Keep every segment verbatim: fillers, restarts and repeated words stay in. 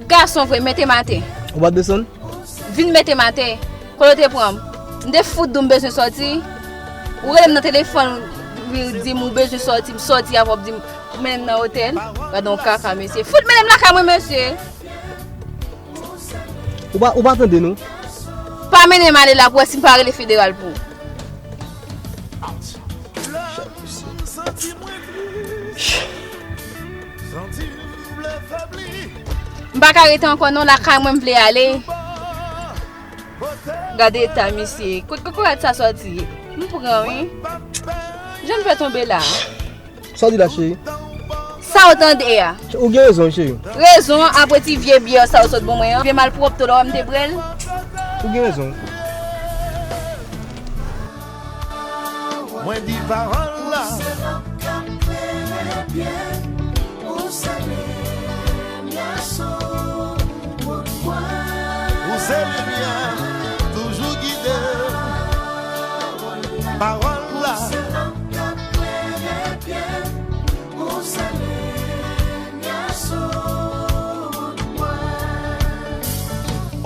Gason vre, mete m atè. Ou pa desann? Vin mete m atè. Kote w te pran m? M te fout di w m bezwen sòti. Ou rele m nan telefòn, ou di m ou bezwen sòti, m sòti avè w, w di m ou mennen m nan otèl. Gade yon kaka, mesye. Fout mennen m lakay mwen, mesye. Ou pa, ou pa tande, non? Pa mennen m ale la pou wè si m pa rele federal pou ou. M pa ka rete ankò non, lakay mwen m vle ale. Gade eta misye. Kot kokorat sa sòti? M pran wi. Jan m fè tonbe la? Sa w di la, cheri? Sa w tande a? Ou gen rezon, cheri. Rezon, apre ti vye byè sa w sot ban mwen an. Vye malpwòpte w la, w wè m te bwè l. Ou gen rezon. Mwen di pawòl la. Ou se limyè, toujou gide. Pawòl la.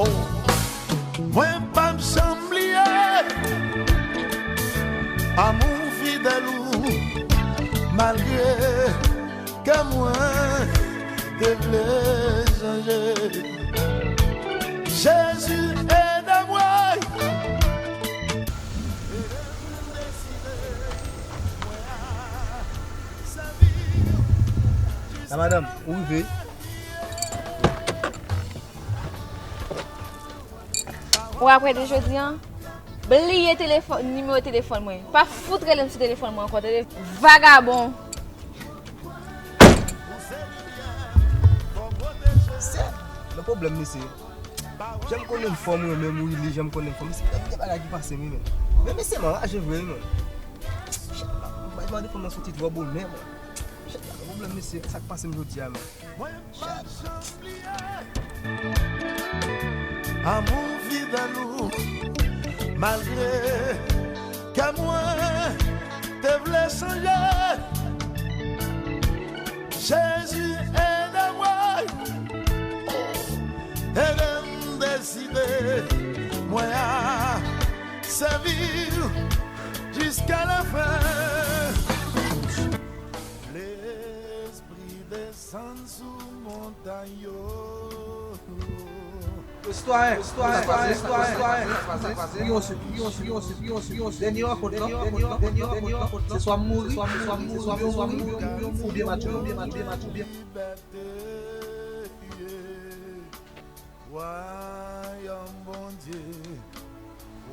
Oh. Mwen p ap janm bliye amou fidèl ou, malgre kè mwen te vle chanje. Jezi, ede mwen. La madanm, ou rive. Ou apre de jodi an, bliye telefòn, nimewo telefòn mwen. Pa fout rele m sou telefòn mwen ankò, tande? Vagabon. Se nan pwoblèm, mesye. Jan m konnen m fò mwen menm, wi, li jan m konnen m fò. Mesye, gen bagay ki pase m, wi, menm. Men mesye, m anraje vre, wi, menm. Shit, m bay mande fanm nan soti twò bonè, mwen. Shit, nan pwoblèm, mesye. Sa k pase m jodi a, menm. Amou fidèl ou, malgre kè mwen te vle chanje. Jezi, ede mwen, ede m deside mwen a sèvi w jiska lafen. Lespri desann sou montay yo. Sitwayen, sitwayen, sitwayen, sitwayen, sitwayen. Yon sou, yon sou, yon sou, yon sou, yon sou. Dènye rankont lan, dènye rankont lan, dènye rankont lan. Se swa mouri, se swa mouri, se swa mouri, oubyen match, oubyen match, oubyen match, oubyen. Wayòm Bondye,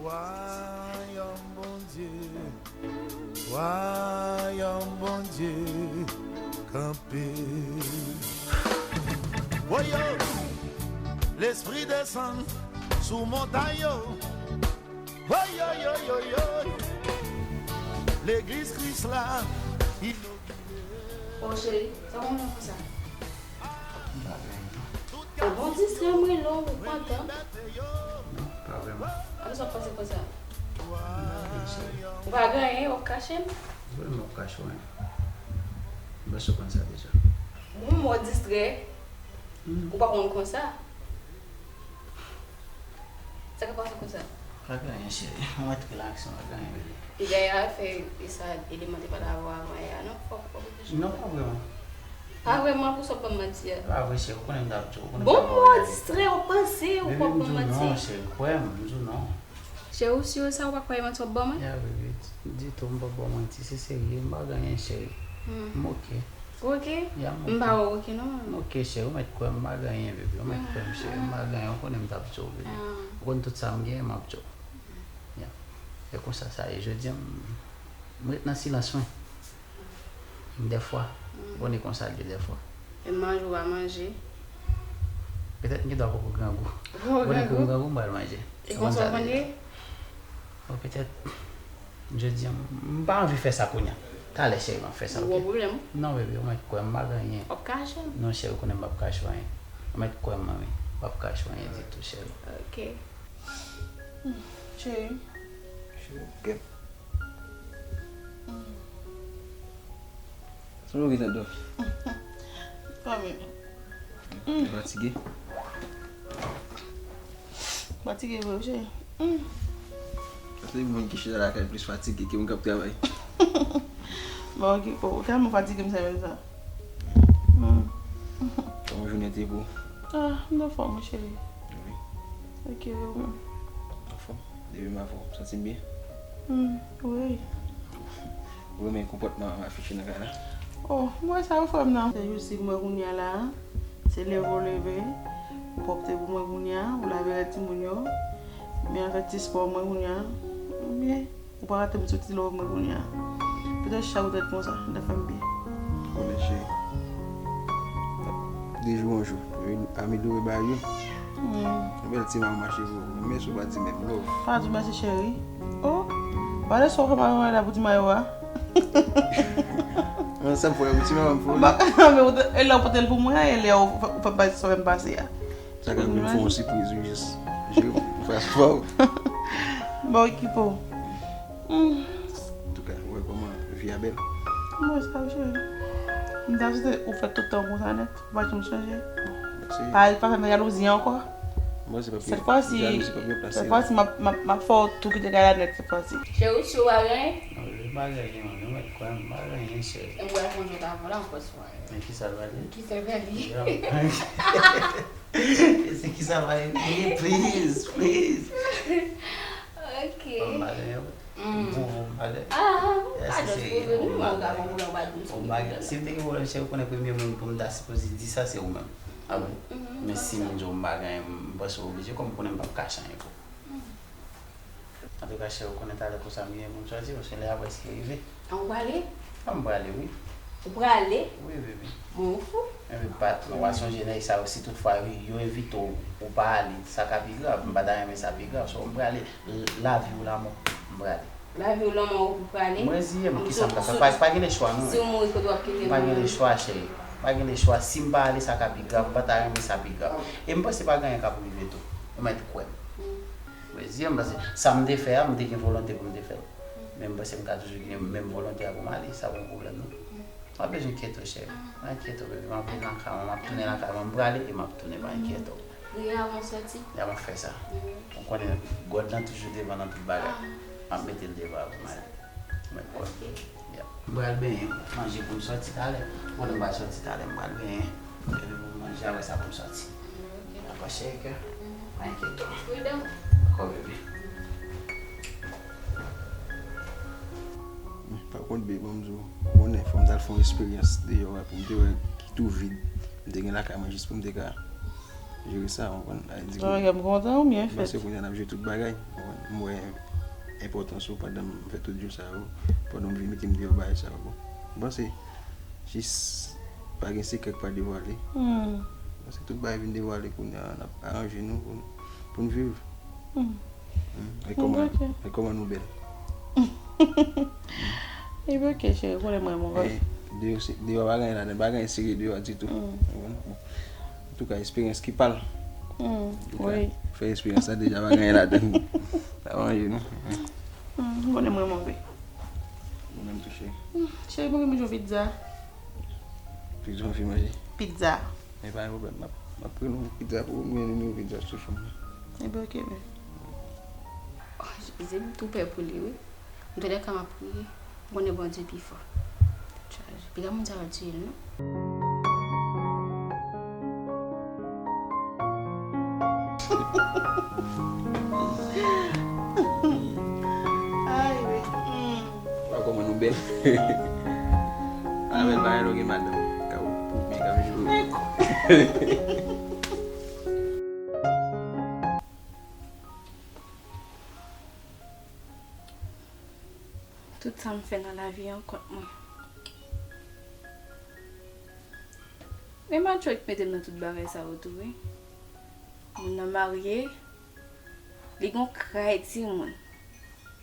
wayòm Bondye, wayòm Bondye kanpe. Woyo, Lespri desann sou montay yo. Woyoyoyoyo. Legliz Kris la inogire. Bon, cheri, sa w konn konsa? M pa gen anyen. Ou bon distrè m rele w, ou pantan? Non, pa vrèman. Akoz w ap panse konsa? M pa gen anyen, cheri. Ou pa gen anyen, w ap kache m? Vrèman, m ap kache w anyen. M panse w konn sa deja. Bon, m wè w distrè. Hmm. Ou pa konn konsa. Sa k ap pase konsa? Pa gen anyen, cheri. Mwen mèt relax, pa gen anyen, bebe. Piga a fè e sa eleman te pale avè w avan yè a, non? Fòk, fòk ou te jwenn. Non, pa vrèman. Pa vrèman, pou sa w ap ban m manti a. Pa vre, cheri, ou konnen m t ap di w, ou konnen m t ap ban w reyalite. Bon, m wè w distrè, w ap panse, ou fòk ban m manti. Bebe, m di w non, cheri, kwè m, m di w non. Cheri, ou si sa, ou pa kwè manti w ap ban mwen? Ya, bebe, ditou, m p ap ba w manti, se serye, m pa gen anyen, cheri. Hmm. M oke. Oke? Ya, m oke. M pa wè oke non. M oke, cheri, ou mèt kwè m, m pa gen anyen, bebe, ou mèt kwè m, cheri, m pa gen anyen, ou konnen m t ap di w, bebe. Ah. Ou konn tout sa m gen, m ap di w. Ya. E konsa sa ye, jodi a, m, m ret nan silans mwen. Dèfwa, ou konnen konsa l ye dèfwa. E manje ou pa manje? Petèt m gendwa poko grangou. Ou konnen pou m grangou, m pral manje. E konsa w konn ye? Bon, petèt, jodi a, m pa anvi fè sa kounye a. Talè, cheri, m ap fè sa, oke? Ou gen pwoblèm? Non, bebe, ou mèt kwè m, m pa gen anyen. W ap kache m? Non, cheri, ou konnen m p ap kache w anyen. Ou mèt kwè m, manmi. M p ap kache w anyen ditou, cheri. Oke. Cheri. Cheri, oke. Sa w gen tèt dòmi? Fanmi. Ou fatige? Fatige vre wi, cheri. Hmm. Paske moun ki chita lakay plis fatige ke moun k ap travay. Bon, okipe w. Ou tèlman fatige, m santi menm sa. Hmm. Kòman jounen te pou ou? Ah, m anfòm, wi, cheri. Wi. Ok, wi, wi. Anfòm. Depi m avè w, m santi m byen. Hmm, wi. Ou renmen konpòtman m afiche nan kay la? Oh, m wè sa yo fè m nan. Se jou si m wè kounye a la, se leve w leve, ou pwòpte pou mwen kounye a, ou lave rad timoun yo, men an fè ti spò mwen kounye a, men ou pa rate m soti lè w mwen kounye a. Petèt chak ou tèt konsa, l ap fè m byen. Konnen cheri. De jou an jou, yo amelyore bagay yo. Hmm. Yon bèl ti mayo mache pou ou. Mèsi ou pa di menm love. Pa di mèsi cheri. Oh, pale sa w fè mayo la pou ti mayo a. An sa m fè pou ti mayo m fè. Ba, men ou te, e lè w pote l pou mwen an, e lè w fè, w fè m pase sa w fè m pase a. Sa ka vin fè yon sipriz wi, jis jere pou fè sa w. Ba okipe w. Hmm. Antouka, ou wè kòman vi a bèl. M wè sa, cheri. M ta swete ou fè tout tan konsa nèt, ou pa janm chanje. Mèsi. Pa, pa fè m jalouzi ankò. Mwen se pa sèt fwa si, jalouzi pa gen plas sèt fwa si m ap, m ap, m ap fè w tou kite kay la nèt sèt fwa si. Cheri, si w pa genyen? Non, m pa genyen, non, mèt kwè m, m pa genyen, cheri. E m wè konjou ta vola ankò swa. Men kisa l pale? Kisa l pale? Se kisa l pale? Please, please. Ok. Bon, m pa genyen. Mm. Bon, bon, m pa genyen. Ah, pa just pwouve m, mwen ka gon pwoblèm, ou pa di m si. Si m te gen pwoblèm, cheri, ou konnen premye moun pou m ta sipoze di sa, se ou menm. Ah bon? Men si m di w m pa genyen, m panse w oblije, kòm ou konnen m p ap kache anyen pou ou. Antouka, cheri, ou konnen talè konsa m genyen pou m sòti, paske lè a prèske rive. An ou prale? An m prale, wi. Ou prale? Wi, baby. Bon, ou fou? Enben, pa, nou pa sonje nèg sa yo, si tout fwa yo, yo envite w, ou pa ale, sa ka pi grav. M pa ta renmen sa pi grav. So, m prale, l-, lavi ou lanmò, m prale. Lavi ou lanmò ou prale? M reziye m, kisa m ka fè? Pa, pa gen lechwa, non. Si w mouri, kote w ap kite m? Pa gen lechwa, cheri. Pa gen lechwa. Si m pa ale, sa ka pi grav. M pa ta renmen sa pi grav. E m panse pa gen anyen k ap rive tou. Ou mèt kwè m. Mezye, m panse, sa m te fè a, m te gen volonte pou m te fè l. Men m panse m ka toujou gen menm volonte a pou m ale, sa pa yon pwoblèm, non. M pa bezwen enkyete w, cheri. Pa enkyete w, baby. M ap vin lakay mwen, m ap tounen lakay mwen, m prale e m ap tounen, pa enkyete w. Priye avan w sòti. Ya, m ap fè sa. Ou konnen, God lan toujou devan nan tout bagay. M ap mete l devan pou m ale. Mwen kwè. Ok. Ya. M pral benyen, manje pou m sòti talè. Ou konnen m pral sòti talè, m pral benyen. Epi pou m manje, apre sa pou m sòti. Ok. Dakò, cheri kè? Pa enkyete w. Pridan. Dakò, bebe. Pa kont, bebe, ban m di w, ou konnen, fò m t al fè yon esperyans deyò a pou m te wè ki tou vid m te gen lakay mwen jis pou m te ka jere sa, ou konprann? Sa fè m kontan, ou byen fèt. Paske kounye a n ap jere tout bagay, ou konprann? M wè enpòtans ou pandan m fè tout jou sa yo, pandan m vin mete m deyò bagay sa yo. Bon, m panse jis pa gen sekrè k pa devwale. M panse tout bagay vin devwale kounye a, n ap aranje nou pou, pou n viv. Hmm. Hmm. E kòman, e kòman nou bèl? Epi ok, cheri, konnen mwen, mwen. Eh, deyò, se, deyò pa gen anyen ladan, pa gen anyen serye deyò a ditou. Hmm. Ou konprann? Bon. Antouka, esperyans ki pa l. Hmm, wi. Fè esperyans la deja, pa gen anyen ladan. Pa manje, non. Hmm, ou konnen mwen, mwen, wi. Ou menm tou, cheri. Hmm, cheri, mwen, mwen, manje pizza. Pizza, ou fè manje? Pizza. Men pa gen pwoblèm, m ap, m ap pran yon pizza pou ou, men nimewo pizza sou fon nan. Ebyen, ok, men. Oh, Jezi, m tou pè pou li, wi. Antoulèka, m ap priye. M konnen Bondye pi fò. Tèt chaje. Piga moun sa yo tiye l, non? Ay, wi. Hmm. Wè kòman nou bèl. Avè l pa gen lògè madanm. Ka ou koupe, ka vin jwe. Tout sa m fè nan lavi an kont mwen. E Matjò k mete m nan tout bagay sa yo tou, wi. Moun nan marye, li gon kray timoun.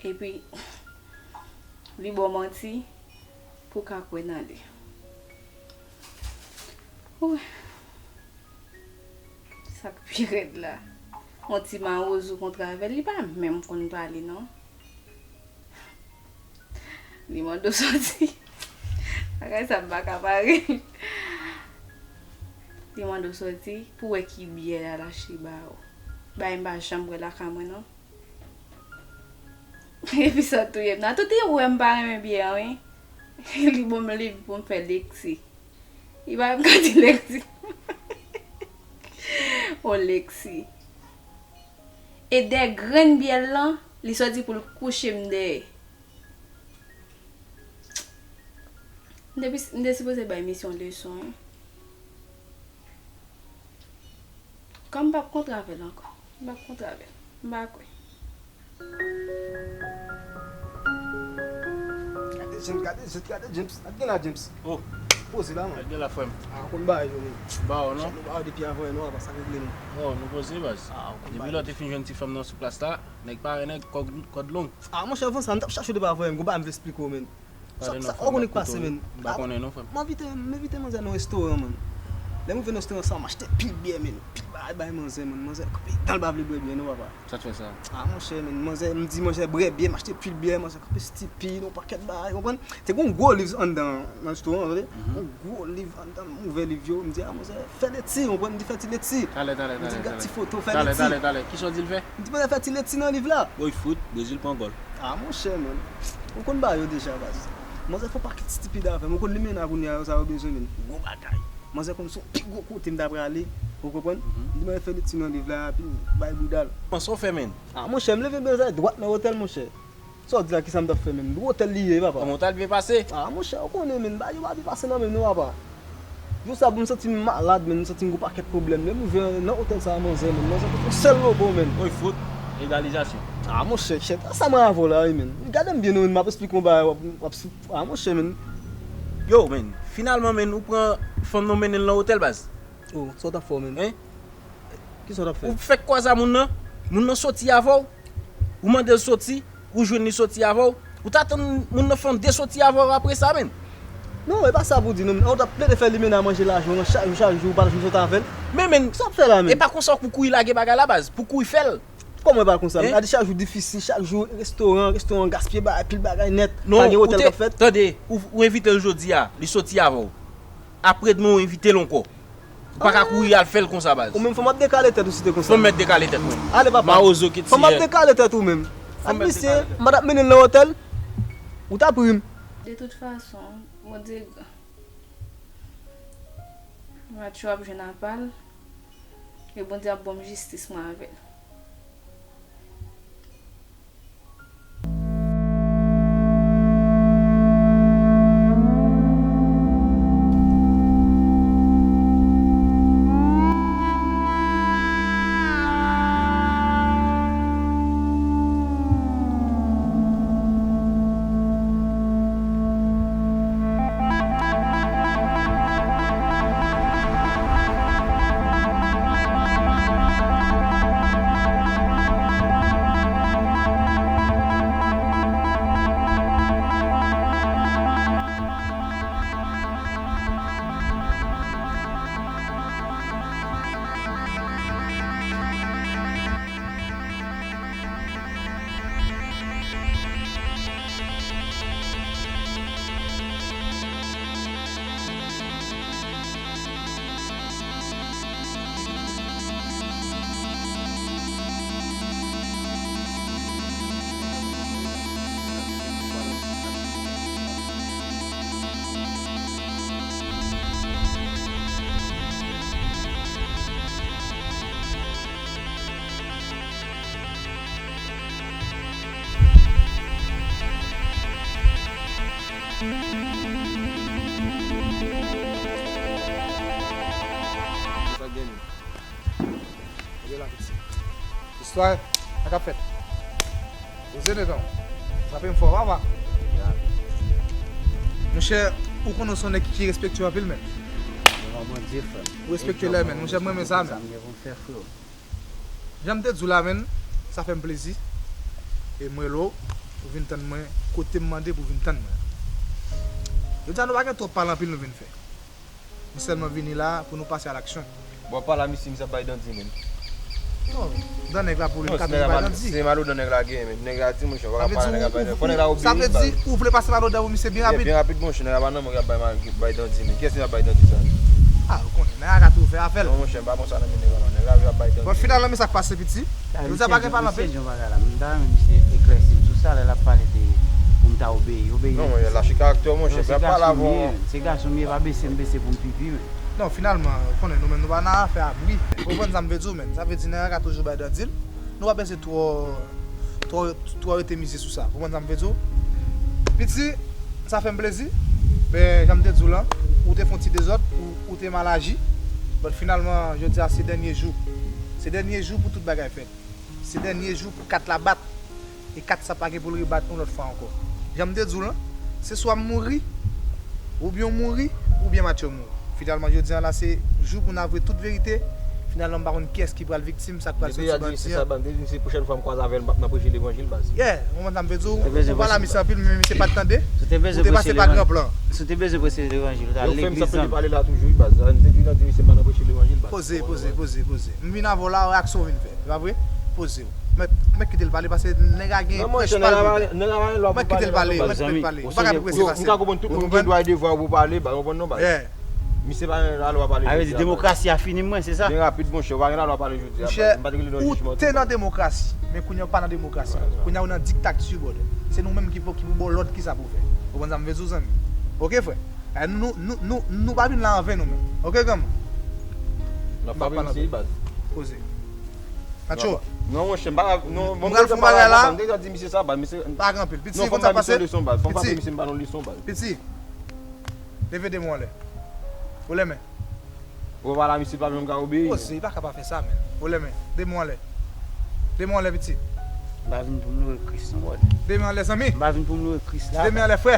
Epi, li ba w manti pou w ka kwè nan li. Wi. Sa k pi rèd la, yon ti mawozo kontre avè l, li pa menm konn pale, non. Li mande w sòti. Bagay sa m pa ka pare. Li mande w sòti pou w wè ki byè l al achte ba ou. Bagay m pa janm wè lakay mwen non. Epi sa touye m nan. Tout li wè m pa renmen biyè an wi. Li ban m liv pou m fè lekti. Li pa menm ka di lekti. O lekti. E dèyè grenn biyè l lan, li sòti pou l kouche m dèyè. M te, m te sipoze bay misye yon leson wi. Kòm m p ap kontre avè l ankò. M p ap kontre avè l. M pa kwè. Gade James, gade James, gade James. Sa k gen la, James? Oh. Poze la, man. Sa k gen la, frè m? Ah, ou konn bagay yo, men. Ba ou non. Nou ba ou depi avan, non, apa sa regle nou. Oh, nou poze, baz. Ah, ou konn bagay. Depi lè w te fin jwenn ti fanm nan sou plas la, nèg parèy nèg, kòd, kòd long. Ah, monchè, avan sa, m t ap chache w depi avan, men gon bagay m vle esplike w, men. Sa, sa, ou konnen k pase, men. M pa konnen non, frè m. M envite, m envite manzè nan restoran, man. Lè m rive nan restoran sa, m achte pil byè, men. Pil bagay bay manzè, man. Manzè kanpe dan l pa vle bwè byè non, papa. Sa t fè sa? Ah, monchè, men. Manzè, m di manzè bwè byè, m achte pil byè, manzè kanpe stipid, yon pakèt bagay, konprann? Te gon gwo liv anndan, nan restoran an, tande? Mhm. Yon gwo liv anndan, m ouvè liv yo, m di, ah, manzè, fè lekti, konprann? M di, fè ti lekti. Talè, talè, talè, talè. M di, gad ti foto, fè lekti. Talè, talè, talè. Kisa w di l fè? M di, manzè, fè ti lekti nan liv la. Woy fout, Brezil pran gòl. Ah, monchè, man. Ou konn bagay yo deja, baz. Manzè fè yon pakèt stipid avè m. Ou konn limena kounye a, sa yo bezwen, men. Gwo bagay. Manzè konn se yon pi gwo kote m ta prale. Ou konprann? Mhm. M di, manzè fè lekti nan liv la, epi bay bouda l. Kòman sa w fè, men? Ah, monchè, m leve manzè dwat nan otèl, monchè. Sa w di la, kisa m t ap fè, men? Otèl li ye, papa. Kòman otèl byen pase? Ah, monchè, ou konnen, men. Bagay yo pa byen pase nan men nou, papa. Jou sa, m santi m malad, men, m santi m gon pakèt pwoblèm. Lè m rive nan otèl sa a, manzè, men, manzè pa t yon sèl lobo, men. Woy fout, egalizasyon. Ah, monchè, chèf, sa mwen avè w la, wi, men. Gade m byen, non, men, m ap esplike w yon bagay, w ap, w ap sou, ah, monchè, men. Yo, men, finalman, men, ou pran fanm nan, w mennen l nan otèl, baz. Oh, sa w t ap fè, men? Hein? Kisa w t ap fè? Ou fèk kwaze a moun nan, moun nan soti avè w, ou mande l soti, ou jwenn li soti avè w, ou t atann moun nan fè yon de soti avè w apre sa menm. Non, e pa sa pou di non, men ou t ap plede fè limena manje lajan w nan chak jou, chak jou, ou pa t janm sot avè l. Men, men, sa w ap fè la menm? E pa konsa pou kouri lage bagay la baz, pou kouri fè l. Kòman e pa konsa menm? Hein? Gade chak jou difisil, chak jou restoran, restoran gaspiye bagay, pil bagay nèt, pa gen otèl k ap fèt. Non, ou te, tande, ou, ou envite l jodi a, li soti avè w. Apre demen ou envite l ankò. Ou pa ka kouri al fè l konsa baz. Ou menm fò m ap dekale tèt ou si te konsa. Fò m mèt dekale tèt mwen. Ale papa. Mawozo ki ti. Fò m ap dekale tèt ou menm. Ak misye, m pa t ap mennen l nan otèl. Ou t ap ri m. De tout fason, Bondye gran. Matcho ap jwenn apa l. E Bondye ap ban m jistis mwen avè l. Sa gen menm. Gade la tout sa. Istwa, sa k ap fèt? Poze devan w. Frape m fò, papa. Monchè, ou konnen w se yon nèg ki respekte anpil, men. Devan Bondye, frè m. Ou respekte lè, men. Monchè, m renmen sa, men. Sa m gen pou m fè, frè. Jan m te di w la, menn, sa fè m plezi. E m rele w pou vin tann mwen kote m mande pou vin tann mwen. Jodi a nou pa gen twòp pale anpil nou vin fè. Nou sèlman vini la pou nou pase a laksyon. Bon, pa la, misye, misye ap bay dandi, menn. Non, dan nèg la pou li, li ka toujou bay dandi. Se mal ou dan nèg la genyen, menn. Nèg la di, monchè, ou pa ka pale nèg la bay dandi. Fò nèg la obeyi, baz. Sa vle di, ou vle pase mal ou dan pou misye byen rapid? Byen rapid, monchè, nèg la pa nan mwen k ap bay mal, bay dandi, menn. Kiyès ki ap bay dandi sa? Ah, ou konnen, nèg la ka toujou fè afè l. Non, monchè, m pa pran sa nan men nèg la, non. Nèg la ap bay tande. Bon, finalman, men sa k pase, piti. Yo di sa pa gen pale anpil. Misye di yon bagay la, m ta renmen misye eklèsi m sou sa, lè l ap pale de pou m ta obeyi, obeyi. Non, men lâche karaktè, monchè, byen pale avè w. Se gason m ye, pa bese m bese pou m pipi, men. Non, finalman, ou konnen nou menm nou pa nan afè a bri. Ou konprann sa m vle di w, men. Sa vle di nèg la ka toujou bay dan di l. Nou pa bezwen twò, twò, twò rete mize sou sa. Ou konprann sa m vle di w? Piti, sa fè m plezi. Men, jan m te di w lan, ou te fè yon ti dezòd, ou, ou te mal aji. But finalman, jodi a, se dènye jou. Se dènye jou pou tout bagay fèt. Se dènye jou pou kat la bat. E kat sa pa gen pou l rebat yon lòt fwa ankò. Jan m te di w lan, se swa m mouri, oubyen w mouri, oubyen Matcho mouri. Finalman, jodi a la, se jou pou n avwe tout verite. Finalman, m pa konn kiyès ki pral viktim, sa k pral soti bandi a. Depi yo di se sa, baz, depi se pwochèn fwa m kwaze avè l, m p ap nan preche levanjil, baz. Yeah, ou konprann sa m vle di w? Ou pa la misye anpil, men misye pa t tande. Ou te pase pa gran plan. Si w te bezwen preche levanjil, ou t al legliz, zanmi. Yo fè m santi pale la toujou, wi, baz. Sa vle di, yo di misye m pa nan preche levanjil, baz. Poze, poze, poze, poze. M vin avè w la, reyaksyon w vin fè. E pa vre? Poze w. Mèt, mèt kite l pale, paske nèg la gen prèch pa l pou l fè. Mèt kite l pale, mèt kite l pale. Ou pa ka prese pase. M ka konprann tout moun gen dwa e devwa pou pale, baz, ou konprann non, baz. Misye pa gen lalwa pale jodi a, baz. Sa vle di demokrasi a fini mwen, se sa? Byen rapid, monchè, ou pa gen lalwa pale jodi a, baz. M pa te rele non jijman. Ou te nan demokrasi, men kounye a ou pa nan demokrasi. Kounye a ou nan diktati, brother. Se nou menm ki pou, ki pou ba w lòd kisa pou w fè. Ou konprann sa m vle di w, zanmi? Oke, frè? Eh, nou, nou, nou, nou pa vin la an ven, nou menm. Oke, granm? N ap frape misye, baz. Poze. Matcho. Non, monchè, m pa, non, m pral fè yon bagay la. M te di misye sa, baz, misye. Pa gen anpil. Piti, konn sa pase? Piti. Piti. Leve de men w anlè. Ou lè men. Ou pa la, misye pa menm ka obeyi. Poze, li pa ka pa fè sa, men. Ou lè men. De men w anlè. De men w anlè, piti. M pa vin pou m loure Kris, non, brother. De men w anlè, zanmi. M pa vin pou m loure Kris la. De men w anlè, frè.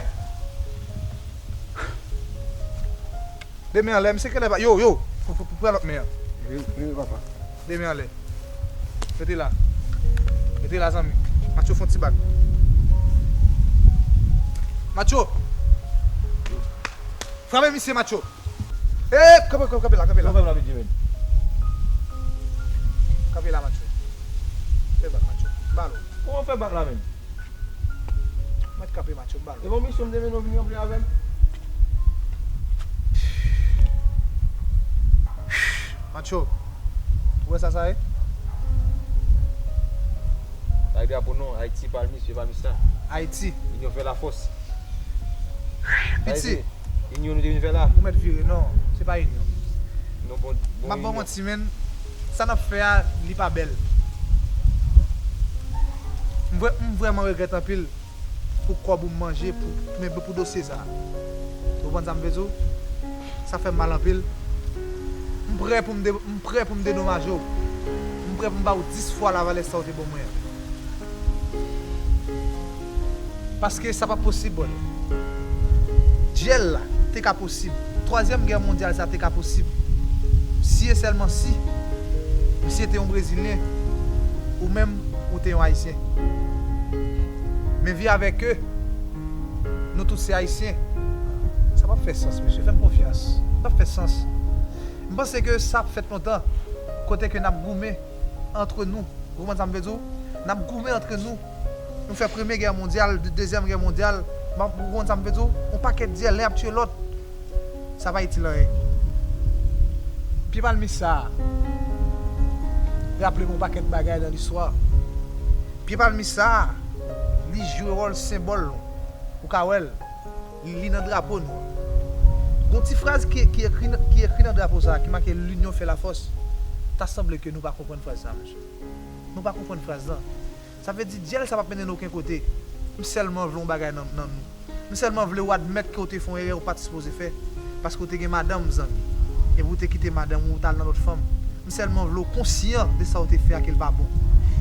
De men anlè, misye kenbe ba, yo, yo, pou, pou, pou pran lòt men an. Wi, wi, papa. De men anlè. Rete la. Rete la, zanmi. Matcho fè yon ti bak. Matcho! Frape misye, Matcho! E, kanpe, kanpe, kanpe la, kanpe la. Kanpe la, Matcho. Fè bak, Matcho. Balo. Kòman fè bak la menm? Mwen t kanpe, Matcho, m ba l. E bon misyon m te mennen w vin ranpli avè m. Matcho, ou wè sa sa ye? Sa e drapo non, Ayiti palmis, vye palmis la. Ayiti. Inyon fè lafòs. Piti. Inyon nou te vin fè la. Ou mèt vire, non, se pa inyon. M ap ba w manti, menn. Sa n ap fè a, li pa bèl. M vrè-, m vrèman regrèt anpil pou kòb ou m manje, pou, men pou dosye sa a. Ou konprann sa m vle di w? Sa fè m mal anpil. M prè pou m de-, m prè pou m dedomaje w. M prè pou m ba w dis fwa lavalè sa w te ban mwen an. Paske sa p ap posib, brother. Dyèl la te ka posib. Twazyèm gè mondyal sa te ka posib. Si e sèlman si misye te yon Brezilyen, ou menm, ou te yon Ayisyen. Men vi avèk e, nou tout se Ayisyen. Sa p ap fè sans, mesye. Fè m konfyans. Sa p ap fè sans. M panse ke sa ap fèt lontan, kote ke n ap goumen antre nou. Ou konprann sa m vle di w? N ap goumen antre nou. Nou fè premye gè mondyal, de-, dezyèm gè mondyal. M ap, ou konprann sa m vle di w? Yon pakèt dyèl, len ap tiye lòt. Sa pa itil anyen. Pye palmis sa a raple m yon pakèt bagay nan listwa. Pye palmis sa a, li jwe wòl senbòl nou. Ou ka wè l. Li nan drapo nou an. Gon ti fraz ki, ki ekri nan, ki ekri nan drapo sa a, ki make "L'union fait la force". Ta sanble ke nou pa konprann fraz sa a, mesye. Nou pa konprann fraz lan. Sa vle di, dyèl sa p ap mennen n okenn kote. M sèlman vle yon bagay nan, nan nou. M sèlman vle w admèt ke w te fè yon erè ou pa t sipoze fè. Paske w te gen madanm, zanmi. Epi w te kite madanm ou, w t al nan lòt fanm. M sèlman vle w konsyan de sa w te fè a, ke l pa bon.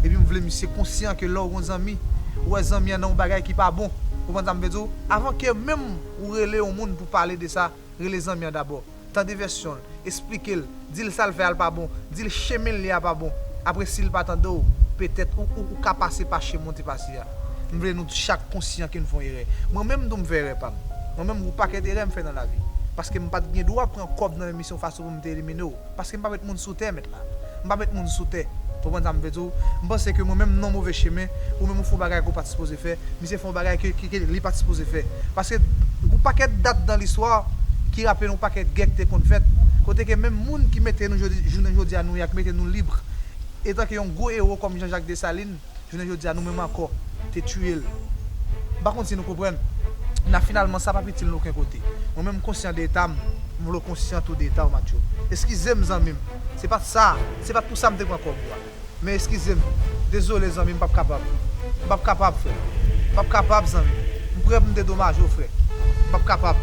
Epi m vle misye konsyan ke lè w gen yon zanmi, ou wè zanmi an nan yon bagay ki pa bon. Ou konprann sa m vle di w? Avan ke menm ou rele yon moun pou pale de sa, rele zanmi an dabò. Tande vèsyon l, esplike l, di l sa l fè a l pa bon, di l chemen l ye a pa bon. Apre, si l pa tande w, petèt ou, ou, ou ka pase pa chemen w te pase a. M vle nou chak konsyan ke n fè yon erè. Mwen menm tou m fè erè pa m. Mwen menm, gon pakèt erè m fè nan lavi. Paske m pa t gen dwa pran kòb nan emisyon fason pou m te elimine w. Paske m pa met moun sou tè, mèt la. M pa met moun sou tè. Ou konprann sa m vle di w? M panse ke mwen menm m nan move chemen, ou menm ou fè yon bagay ke w pa t sipoze fè, misye fè yon bagay ke, ke, ke li pa t sipoze fè. Paske yon pakèt dat dan listwa ki raple n yon pakèt gè ki te konn fèt, Kote ke menm moun ki mete nou jodi, jounen jodi a nou ye a, ki mete nou lib, etanke yon gwo ewo kòm Jean Jacques Dessalines, jounen jodi a nou menm ankò, te tiye l. M pa konn si nou konprann. N a finalman sa p ap itil nou okenn kote. Mwen menm m konsyan de eta m, m vle w konsyan tou de eta w, Matyo. Eskize m, zanmi m. Se pa t sa, se pa t pou sa m te pran kòb ou a. Men eskize m. Dezole, zanmi, m p ap kapab. M p ap kapab, frè. M p ap kapab, zanmi. M prè pou m dedomaje w, frè. M p ap kapab.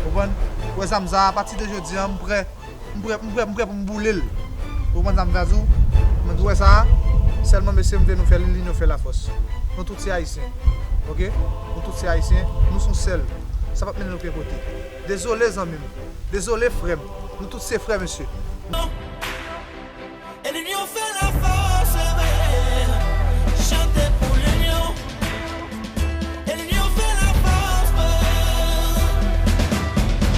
Konprann? Ou wè zam sa, apati de jodi a, m prè. M prè, m prè, m prè pou m boule l. Ou konprann sa m vle di w? Mwen di w wè sa a? Sèlman, mesye, m vle nou fè linyon fè lafòs. Nou tout se Ayisyen. Oke? Nou tout se Ayisyen. Nou se yon sèl. Sa p ap mennen nou okenn kote. Dezole, zanmi m. Dezole, frè m. Nou tout se frè, mesye. E linyon fè lafòs, chante pou linyon. E linyon fè lafòs,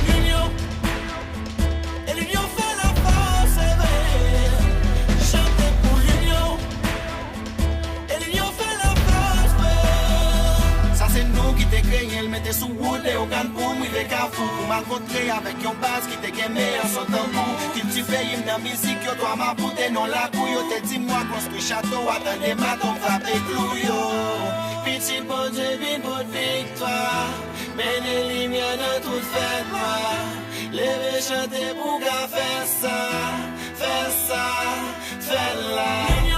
linyon. E linyon fè lafòs, chante pou linyon. E linyon fè lafòs, sa se nou ki te kreye l, mete sou wout Leyogàn pou m rive Kafou, pou m al kontre avèk yon baz ki te gen meyè son tanbou. Kiltive m nan mizik yo, twa mapou te non lakou, yo te di m w a konstwi chato a, tande maton frape klou yo. Pitit Bondye vin pot viktwa, mennen limyè nan tout fènwa. Leve chante pou w ka fè sa, fè sa, fè l la.